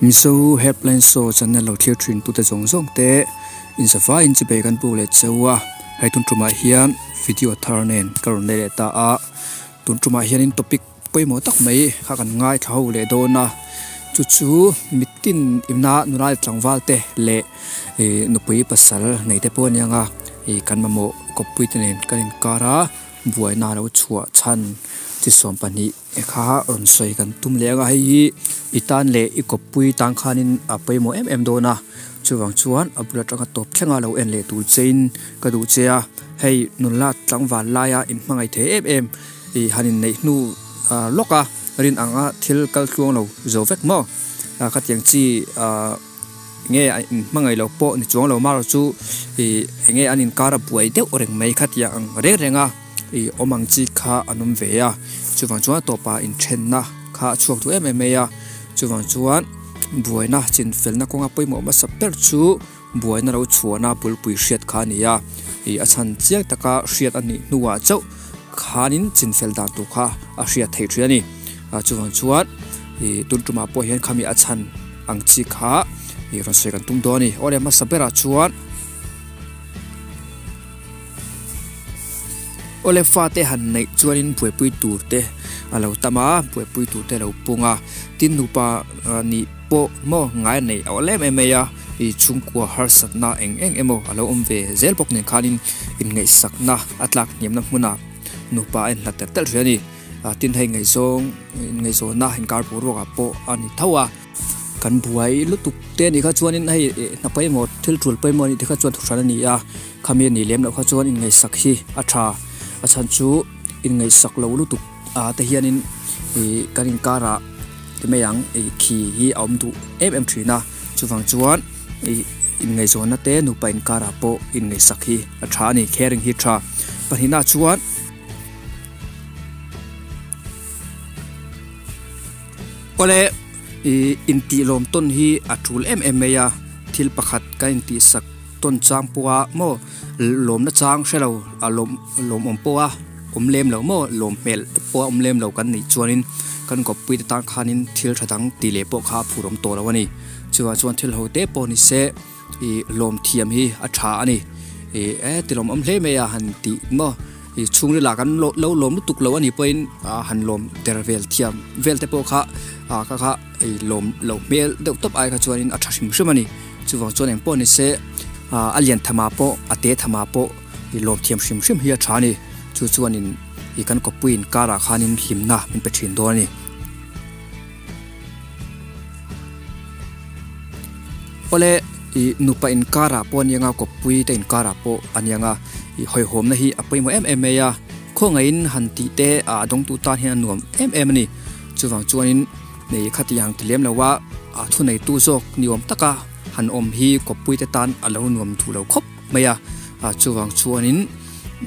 Mizo Helpline Show channel lo thlir thin tute zawng zawng te inzava in chibei kan pu leh cheu a, hei tun tumah hian video thar nen ka rawn lei leh ta a, tun tumah hianin topic pawimawh tak mai kha kan ngaithla ho leh dawn a, chu chu mitin imna nula leh tlangval te leh ih nupui pasal nei te pawh a ni ang a, ih kan mamawh kawppui te nen kan inkar a, buaina a lo chhuah chhan chi 12. Kha rawn sawi kan tum leh anga hei hi i tan leh i kawppui tan khanin a pawimawh em em dawn a, chuvang chuan a bul atanga tawp thlenga lo en leh tur chein ka duh che a, hei nunla tlangval laia inhmangaih thei em em i han inneih hnu lawk a rin anga thil kal tluang lo zo vek maw khatiang chi ah nge a inhmangaih loh pawh ni chuang lo marawh chu ih enge an inkar a buai deuh reng mai khatiang ang reng reng a. Ih awm ang chi kha an awm ve a, chuvang chuan a tawpah inthenna kha a chhuak duh em em mai a, chuvang chuan buaina chinfelna kawnga pawimawh hmasa ber chu buaina lo chhuahna bulpui hriat kha a ni a, ih a chhan chiang taka hriat a nih hnuah chauh khanin chinfel dan tur kha a hriat theih thin a ni, chuvang chuan ih tun tumah pawh hian khami a chhan ang chi kha ih rawn sawi kan tum dawn a ni, awle hmasa berah chuan. Awle fate han neih chuanin buaipui tur te a lo tam a, buaipui tur te a lo pung a, tin nupa nih pawh maw ngai a neih a awlh em em mai a, ih chhungkua harsatna eng eng emaw a lo awm ve zel bawk nen khanin inngaihsakna a tlak hniamna hmunah nupa a inhlat telh telh hle a ni, tin hei ngaihzawng inngaihzawnna inkar boruakah pawh a ni tho a. Kan buai lutuk te anih kha chuanin hei hna pawimawh thil tul pawimawh anih te kha chuan thuhran a ni a, khami a nih lem loh kha chuan inngaihsak hi a tha, a chhan chu inngaihsak lo lutuk ah te hianin ih kan inkarah ti mai ang ih khi hi a awm duh em em thin a, chuvang chuan ih inngaihzawnna te nupa inkarah pawh inngaihsak hi a tha a ni, caring hi a tha. Pahnihna chuan. Awle ih intih lawm tawn hi a tul em em mai a, thil pakhat kan intih sak tawn chang pawha maw lawmna chang hre lo a lawm lawmawm pawha awm lem lo maw lawm hmel pawha awm lem lo kan nih chuanin kan kawppui te tan khanin thil tha dang tih leh pawh kha a phur awm tawh lo a ni. Chuvang chuan thil ho te pawh ni se ih lawm thiam hi a tha a ni. Ih e ti lawmawm hle mai a han tih maw. Ih chhungril ah kan lo lawm lutuk lo a nih pawhin ah han lawm der vel thiam vel te pawh kha ah kha kha ih lawm loh hmel deuh tawp ai kha chuanin a tha hrim hrim a ni. Chuvang chuan engpawh ni se ah a lian tham ah pawh a te tham ah pawh ih lawm thiam hrim hrim hi a tha a ni. Chu chuanin ih kan kawppui inkarah khanin hlimna min pe thin dawn a ni. Awle ih nupa inkarah pawh a ni anga kawppui te inkarah pawh a ni anga ih hawihhawmna hi a pawimawh em em mai a, khawngaihin han tih te ah a dawngtu tan hian a nuam em em a ni. Chuvang chuanin ih khatiang ti lem loa a thuneitu zawk ni awm taka han awm hi kawppui te tan a lo nuam duh lo khawp mai a, chuvang chuanin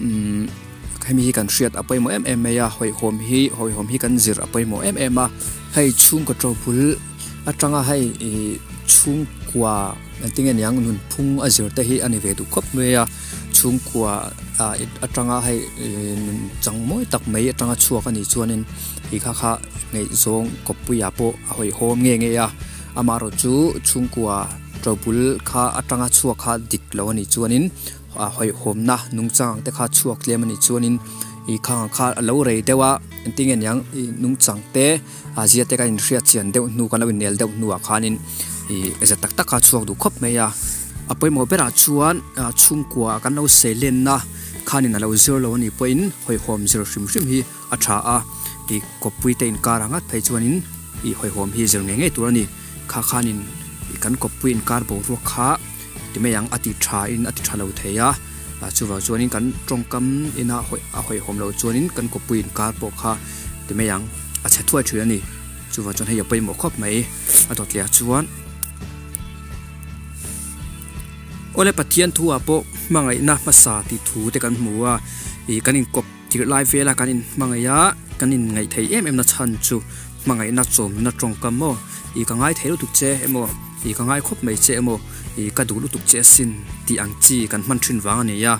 umm hemi hi kan hriat a pawimawh em em mai a, hawihhawm hi hawihhawm hi kan zir a pawimawh em em a, hei chhungkaw to bul atanga hei ih chhungkua engtin nge niang nunphung a zir te hi a ni ve duh khawp mai a, chhungkua ah atanga hei ih nun chang mawi tak mai atanga chhuak a nih chuanin ih kha kha ngaihzawng kawppuiah pawh a hawihhawm nge nge a, amaherawhchu chhungkua. Ṭobul kha aṭanga chhuak kha dik lo a nih chuanin a hawihhawmna nungchang ang te kha chhuak tlem a nih chuanin ih khang ang kha a lo rei deuh a engtin nge niang ih nungchang te a zia te kan inhriat chian deuh hnu kan lo innel deuh hnuah khanin ih za tak tak kha a chhuak duh khawp mai a, a pawimawh berah chuan chhungkua kan lo seilenna khanin a lo zir lo a nih pawhin hawihhawm zir hrim hrim hi a tha a ih kawppui te inkar ang ngat phei chuanin ih hawihhawm hi zir ngei ngei tur a ni. Kha khanin kan kawppui inkar boruak kha ti mai ang a ti tha in a ti tha lo thei a, chuvang chuanin kan tawngkam ina a hawihhawm loh chuanin kan kawppui inkar pawh kha ti mai ang a chhe thuai thin a ni. Chuvang chuan hei a pawimawh khawp mai a dawtliah chuan. Awle Pathian thu ah pawh hmangaihna hmasa tih thu te kan hmu a, ih kan inkawp tirh lai vela kan inhmangaih a, kan inngaih theih em em na chhan chu hmangaihna chawmna tawngkam maw ih ka ngai thei lutuk che emaw ih ka ngai khawp mai che emaw ih ka duh lutuk che asin tih ang chi kan hman thin vang a ni a,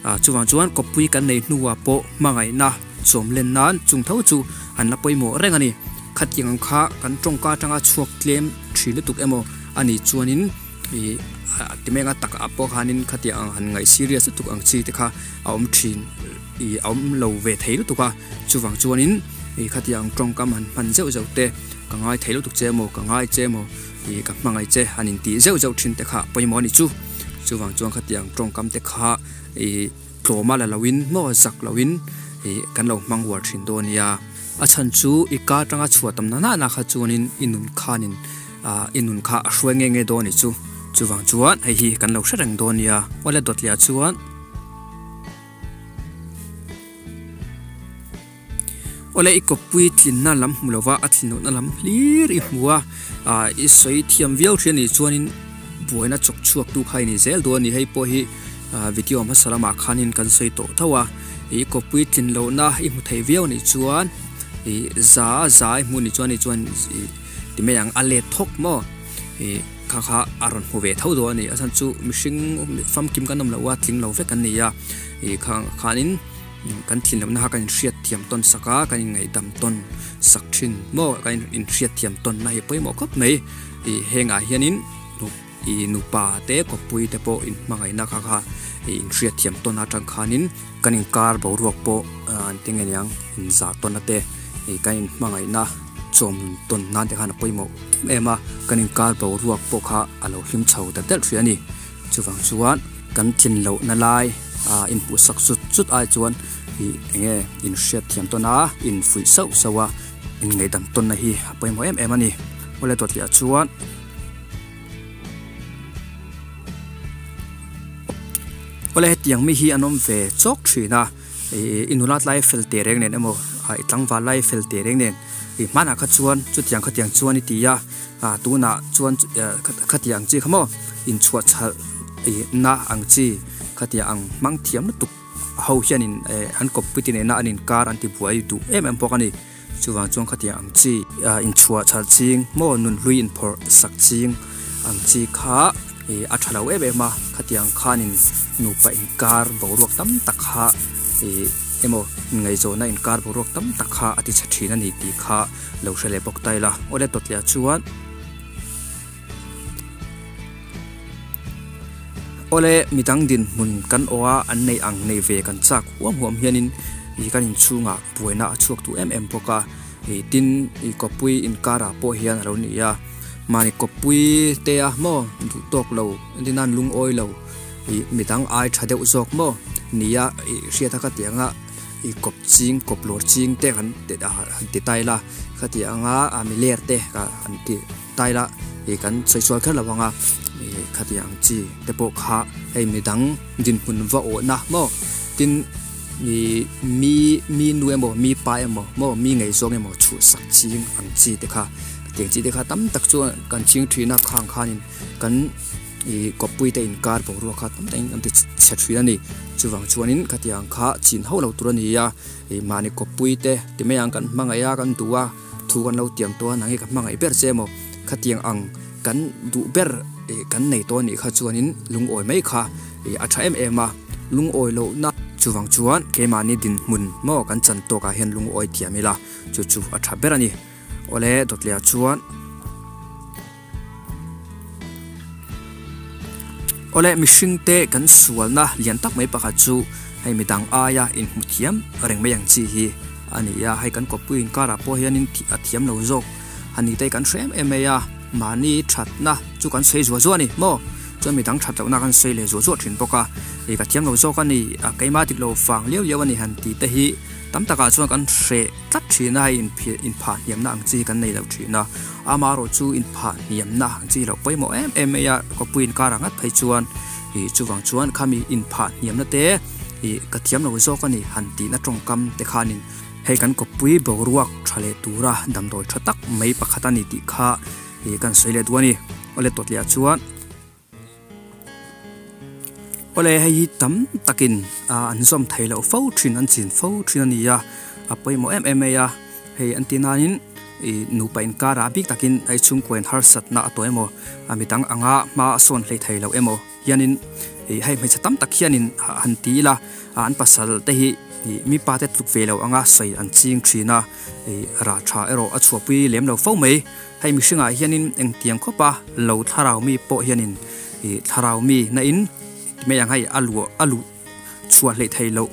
ah chuvang chuan kawppui kan nei hnuah pawh hmangaihna chawm len nan chung tho chu an la pawimawh reng a ni. Khatiang ang kha kan tawngka atanga chhuak tlem thin lutuk emaw a nih chuanin ih timenga takah pawh khanin khatiang ang han ngaih serious lutuk ang chi te kha a awm thin ih a awm lo ve thei lutuk a chuvang chuanin ih khatiang tawngkam han hman zeuh zeuh te ka ngai thei lutuk che emaw ka ngai che emaw ih ka hmangaih che han intih zeuh zeuh thin te kha pawimawh a ni chu chuvang chuan khatiang tawngkam te kha ih tlawma la loin maw zak loin ih kan lo hmang uar thin dawn a nia a chhan chu i ka atanga chhuah tam na nana kha chuanin i nun khanin ah i nun kha a hruai nge nge dawn a ni chu chuvang chuan hei hi kan lo hre reng dawn a nia awle dawt leh ah chuan. Awle i kawppui tlinna lam hmu lova a thlin lohna lam hlir i hmu a, ah i sawi thiam viau thin a nih chuanin buaina chawk chhuak tu kha i ni zel dawn a ni. Hei pawh hi ah video hmasa lamah khanin kan sawi tawh tho a, i kawppui tlin lohna i hmu thei viau a nih chuan ih za za i hmu a nih chuan ni chuan ih ti mai ang a let thawk maw ih kha kha a rawn hmu ve tho dawn a ni. A chhan chu mihring famkim kan awm lo a tling lo vek an ni a, ih khang khanin. Kan thinlohna kha kan inhriat thiam tawn sak a, kan inngaihdam tawn sak thin maw? Kan inhriat thiam tawnna hi pawimawh khawp mai. Ih hengah hianin ih nupa te kawppui te pawh inhmangaihna kha kha ih inhriat thiam tawn atang khanin kan inkar boruak pawh an ti nge niang inzah tawnna te ih kan inhmangaihna chawm tawn nan te khan a pawimawh em em a, kan inkar boruak pawh kha a lo hlim chho ta delh hrih a ni. Chuvang chuan kan tlinlohna lai ah inhmuh sak zut zut ai chuan ih eng nge inhriat thiam tawn a, infuih sauh sauh a, inngaihdam tawnna hi a pawimawh em em a ni. Awle dawtliah chuan awle hetiang mi hi an awm ve chawk thin a, ih i nula tlai fel teh reng nen emaw ah i tlangval lai fel teh reng nen ih hmanah kha chuan chutiang khatiang chuan i ti a. Ah tunah chuan khatiang ang chi kha maw inchhuah chhalh ih na ang chi khatiang ang hmang thiam lutuk ho hianin eh an kawppui te nena an inkar an ti buai duh em em bawk a ni. Chuvang chuan khatiang ang chi ah inchhuah chhalh ching maw nunhlui inphawrh sak ching ang chi kha ih a tha lo em em a, khatiang khanin nupa inkar boruak tam tak kha ih emaw inngaihzawnna inkar boruak tam tak kha a ti chhe thin a ni tih kha Lo hre leh bawk ta ila. Awle tawtliah chuan Awle midang dinhmun kan aw a an neih ang nei ve kan chak huam huam hianin ih kan inchhungah buaina a chhuak duh em em bawk a. Ih tin ih kawppui inkarah pawh hian a lo ni a. Mahni kawppui te a maw duh tawk lo entir nan lungawi lo ih midang ai tha deuh zawk maw nia ih hriat a ka tih anga. I kawp ching kawp lawr ching te kan han ti tai la khati anga a miler te han ti tai la ih kan sawi sual kher lo ang a ih khati ang chi te pawh kha hei midang dinhmun va awhna maw tin ih mi mi nu emaw mi pa emaw maw mi ngaihzawng emaw chhuhsak ching ang chi te kha tiang chi te kha tam tak chuan kan ching thin a khang khanin kan. Ih kawppui te inkar boruak kha tam takin an ti chhe thin a ni. Chuvang chuanin khatiang kha chin hauh lo tur a ni a, ih mahni kawppui te ti mai ang kan hmangaih a kan duh a, thu kan lo tiam tawh a nang hi ka hmangaih ber che emaw khatiang ang kan duh ber ih kan nei tawh a nih kha chuanin lungawi mai kha ih a tha em em a, lungawi lohna. Chuvang chuan keimahni dinhmun maw kan chan tawkah hian lungawi thiam ila chu chu a tha ber a ni. Awle dawtliah chuan. Awle mihring te kan sualna lian tak mai pakhat chu hei midang aia inhmu thiam reng mai ang chi hi a ni a, hei kan kawppui inkarah pawh hianin a thiam lo zawk a ni te kan hre em em mai a, mahni thatna chu kan sawi zuah zuah a ni maw? Chuan midang that lohna kan sawi leh zuah zuah thin bawk a, hei ka thiam lo zawk a ni, a keimah dik lo vang liau liau a ni han tih te hi tam takah chuan kan hreh tlat thin a, hei inphah hniamna ang chi hi kan nei lo thin a. Amaherawh chu inphah hniamna ang chi loh pawimawh em em mai a, kawpui inkar ah ngat phei chuan ih chuvang chuan khami inphah hniamna te ih ka thiam lo zawk a ni han tihna tawngkam te khanin hei kan kawppui boruak tha leh tura damdawi tha tak mai pakhat a ni tih kha ih kan sawi leh duh a ni. Awle tawtliah chuan. Awle hei hi tam takin an zawm thei loh fo thin an chin fo thin a ni a, a pawimawh em em mai a, hei an tih nain ih nupa inkarah bik takin hei chhungkua in harsatna a tawh emaw a midang anga hma a sawn hlei thei loh emaw hianin ih hei hmeichhe tam tak hianin han ti ila an pasal te hi. Ih mipa te tluk ve lo anga sawi an ching thin a, ih rah tha erawh a chhuahpui lem lo fo mai. Hei mihringah hianin engtiang khawpa lo thlarau mi pawh hianin ih thlarau mi na in ti mai ang hei a luah a luh chhuah hleih thei loh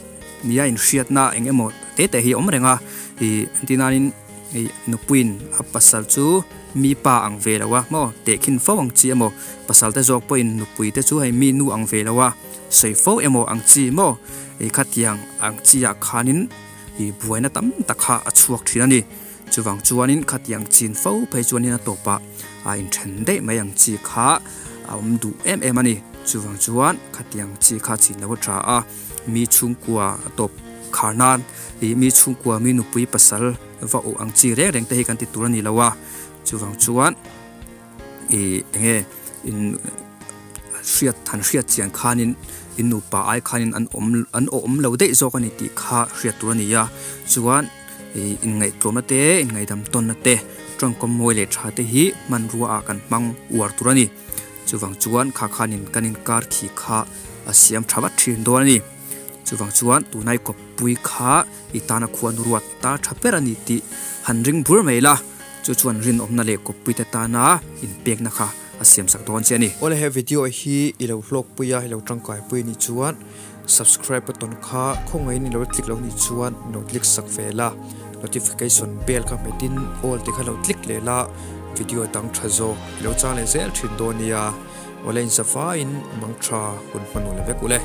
nia inhriatna eng emaw te te hi a awm reng a, ih tihnanin ih nupuiin a pasal chu mi pa ang ve lo a maw tehkhin fo ang chi emaw pasal te zawk pawhin nupui te chu hei mi nu ang ve lo a sawi fo emaw ang chi maw ih khatiang ang chi ah khanin ih buaina tam tak kha a chhuak thin a ni. Chuvang chuanin khatiang chin fo phei chuanin a tawpah a inthen daih mai ang chi kha a awm duh em em a ni. Chuvang chuan khatiang chi kha chin lo a tha a, mi chhungkua a tawp khar nan ih mi chhungkua mi nupui pasal va awh ang chi reng reng te hi kan ti tur a ni lo a. Chuvang chuan ih enge in hriat han hriat chian khanin in nupa ai khanin an awm an awm lo daih zawk a ni tih kha hriat tur a ni a. Chuan. Ih inngaihtlawmna te, inngaihdam tawnna te, tawngkam mawi leh tha te hi hmanrua ah kan hmang uar tur a ni. Chuvang chuan kha khanin kan inkar khi kha a siam tha vat thin dawn a ni. Chuvang chuan tunai kawppui kha i tana khuan ruat tar tha ber a ni tih han ring bur mai la, chu chuan rinawmna leh kawppui te tana inpekna kha a siam sak dawn che a ni. Awle he video hi i lo hlawkpui a, i lo tangkaipui a nih chuan Subscribe button kha khawngaihin i lo click lo nih chuan lo click sak ve la, notification bell kha hmetin all te kha lo click leh la, video dang tha zawk i lo chang leh zel thin dawn nia, awle inzavaiin mang tha hun hmanung leh vek ule.